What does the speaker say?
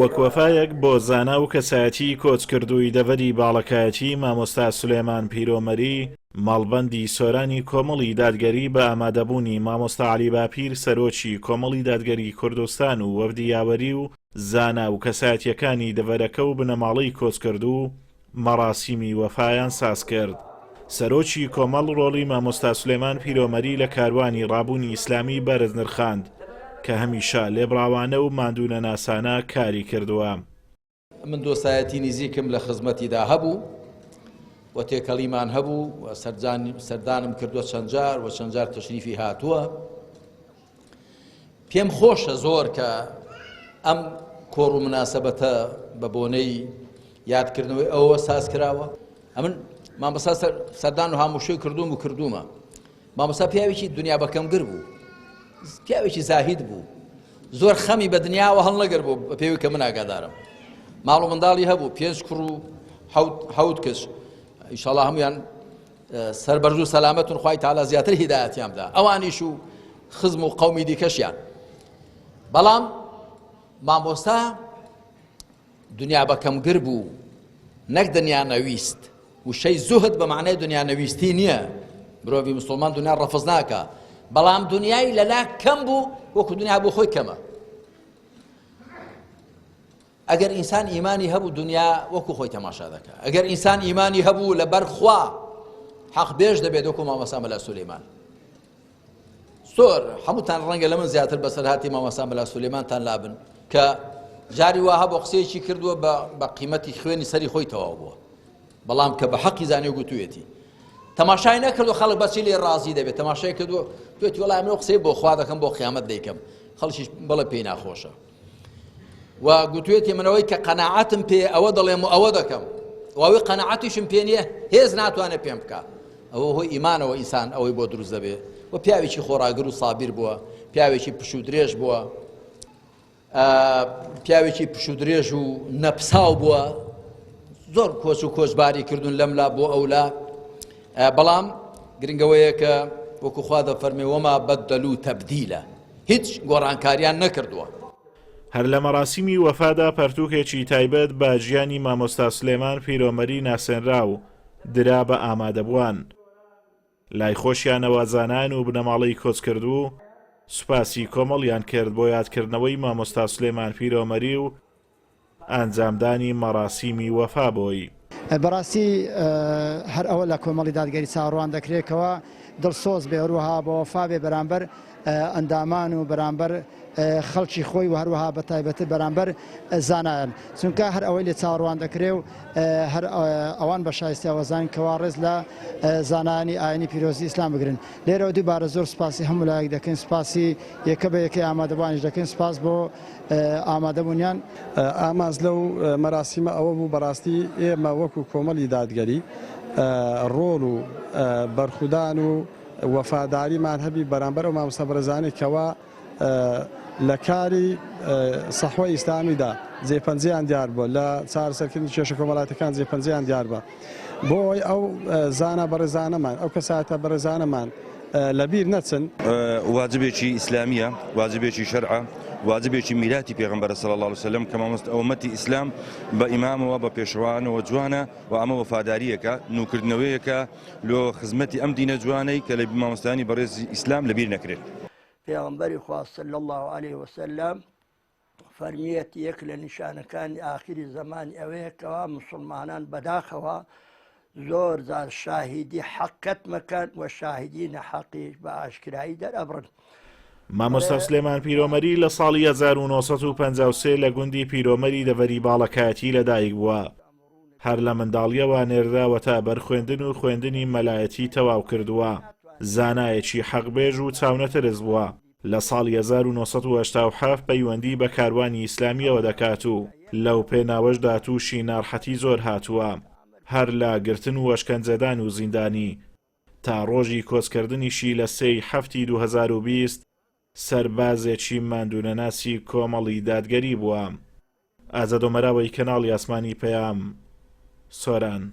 وەک وەفایەک بۆ زانا و کەسایەتیی کۆچکردووی دەڤەری باڵەکایەتی مامۆستا سولێمان پیرۆمەری، مەڵبەندی سۆرانی کۆمەڵی دادگەری بە ئامادەبوونی مامۆستا عەلی باپیر سەرۆکی کۆمەڵی دادگەری کوردستان و وەفدی یاوەری و زانا و کەسایەتییەکانی دەڤەرەکە و بنەماڵەی کۆچکردوو مەڕاسیمی وەفایان سازکرد. سەرۆکی کۆمەڵ ڕۆڵی مامۆستا سولێمان پیرۆمەری لە کاروانی ڕابوونی ئیسلامی بەرز نرخاند کە هەمیشە لێبڕاوانە و ماندوونەناسانە کاری کردووە. من دۆستایەتی نیزیکم لە خزمەتیدا هەبوو و تێکەڵیمان هەبوو و سەردانم کردووە چەند جار و چەند جار تەشریفی هاتووە. پێم خۆشە زۆر کە ئەم کۆڕ و مناسەبەتە بە بۆنەی یادکردنەوەی ئەوە ساز کراوە. ئەمن مامۆستا سەردان و هاموشۆی کردووم و کردوومە. مامۆستا پیاوێکی دنیا بەکەمگر بوو، پیاوێکی زاهید بوو، زۆر خەمی بە دنیاوە هەڵنەگر بوو بە پێوی کە من ئاگادارم. ماڵ و منداڵی هەبوو، پێنج کوڕ و حەوت کچ، ئینشاڵڵا هەمویان سەربەرز و سەلامەتن، خوای تەعالا زیاتر هیدایەتیان بدا ئەوانیش و خزم و قەومی دیکەشیان. بەڵام مامۆستا دنیا بەکەمگر بوو نەک دنیا نەویست. وشەی زوهد بە معنای دنیا نەویستی نییە، مرۆڤی مسلمان دنیا ڕەفز ناکا، بەڵام دنیای لەلا کەم بوو وەکو دنیا بۆ خۆی کەمە. ئەگەر ئینسان ئیمانی هەبوو دنیا وەکو خۆی تەماشا دەکا، ئەگەر ئینسان ئیمانی هەبوو لەبەر خوا حەق بێژ دەبێت وەکو مامۆستا مەلا سولەیمان. زۆر هەمووتان ڕەنگە لە من زیاتر بەسەرهاتی مامۆستا مەلا سولەیمانتان لابن کە جاری وا هەبوو قسەیەکی کردووە بە قیمەتی خوێنی سەری خۆی تەواو بووە، بەڵام کە بە حەقی زانی و گوتوویەتی تەماشای نەکردو خەڵک بەچی لێ ڕازی دەبێت، تەماشای کردووە توێتی وەڵای من قسەی بۆ خوا دەکەم بۆ قیامەت دەیکەم، خەڵکیش بەڵێ پێی ناخۆشە و گوتوێتی منەوەی کە قەناعەتم پێ ئەوە دەڵێم و ئەوە دەکەم و ئەوەی قەناعەتیشم پێ نییە هێز ناتوانێت پێم بکا. ئەوە هۆی ئیمانەوە ئینسان ئەوەی بۆ دروست دەبێ و پیاوێکی خۆڕاگر و سابیر بووە، پیاوێکی پشوو درێژ بووە، پیاوێکی پشوو درێژ و نەپساو بووە، زۆر کۆچ و کۆچباری کردوون لەملا بۆ ئەولا، بەڵام گرنگەوەیە کە وەکو خوا دەفەرمێ وەما بەدەلو تەبدیلە، هیچ گۆڕانکاریان نەکردووە. هەر لە مەراسیمی وەفادا پەرتووکێکی تایبەت بە ژیانی مامۆستا سلێمان پیرۆمەری ناسێنرا و درا بە ئامادەبووان. لای خۆشیانەوە زانایان و بنەماڵەی کۆچکردوو سوپاسی کۆمەڵیان کرد بۆ یادکردنەوەی مامۆستا سلێمان پیرۆمەری و ئەنجامدانی مەراسیمی وەفا بۆی. بەڕاستی هەر ئەوە لە کۆمەڵی دادگەری چاوەڕوان دەکرێت کەوا دڵسۆز بێ هەروەها بەوەفا بێ بەرامبەر ئەندامان و بەرامبەر خەڵکی خۆی و هەروەها بە تایبەتر بەرامبەر زانایان چونکە هەر ئەوەی لێ چاوەڕوان دەکرێ و هەر ئەوان بە شایستە ئەوەزان کەوا ڕێز لە زانایانی ئاینی پیرۆزی ئیسلام بگرن لێرەوە دووبارە زۆر سوپاسی هەموو لایەک دەکەین سوپاسی یەکە بە یەکەی ئامادەبوانیش دەکەین سوپاس بۆ ئامادەبوونیان. ئامانج لەو مەراسیمە ئەوە بوو بەڕاستی ئێمە وەکو کۆمەڵی دادگەری ڕۆڵ و بەرخودان و وەفاداریمان هەبی بەرامبەر ئەو مامۆستا بەڕێزانەی کەوا لە کاری سەحوەی ئیسلامیدا جێ پەنجەیان دیار بووە، لە چارەسەرکردنی کێشە کۆمەڵایەتیەکان جێ پەنجەیان دیار بووە. بۆ ئەوەی ئەو زانا بەڕێزانەمان، ئەو کەسایەتە بەڕێزانەمان لەبیر نەچن. واجبێکی ئیسلامییە، واجبێکی شەرعە، واجبێکی میراتی پێغەمبەرە صلی اللە علیە وسلم کە مامۆستا ئوممەتی ئیسلام بە ئیمامەوە بە پێشەوانەوە جوانە و ئەمە وەفادارییەکە، نووکردنەوەیەکە لۆ خزمەتی ئەم دینە جوانەی کە لە مامۆستایانی بەڕێزی ئیسلام لەبیر نەکرێت. پێغەمبەری خوا صلی اللە علیه وسلم فەرمیەتی یەک لە نیشانەکانی ئاخیری زەمانی ئەوەیە کەوا مسلمانان بەداخەوە زۆر جار شاهیدی حەقەت مەکەن و شاهیدی نەحەقیش بە ئاشکرایی دەرئەبڕن. مامۆستا سلێمان پیرۆمەری لە ساڵی 1953 لە گوندی پیرۆمەری دەڤەری باڵەکایەتی لەدایک بووە. هەر لە منداڵییەوە نێردراوەتە بەر خوێندن و خوێندنی مەلایەتی تەواو کردووە. زانایەکی حەقبێژ و چاونەترس بووە. لە ساڵی 1987 پەیوەندی بە کاروانی ئیسلامییەوە دەکات و لەو پێناوەشدا تووشی ناڕحەتی زۆر هاتووە، هەر لە گرتن و ئەشکەنجەدان و زیندانی تا ڕۆژی کۆچکردنیشی لە سێ ی حەفتی 2020 سەربازێکی ماندوونەناسی کۆمەڵی دادگەری بووە. ئازاد ئۆمەراوەی کەناڵی ئاسمانی پەیام، سۆران.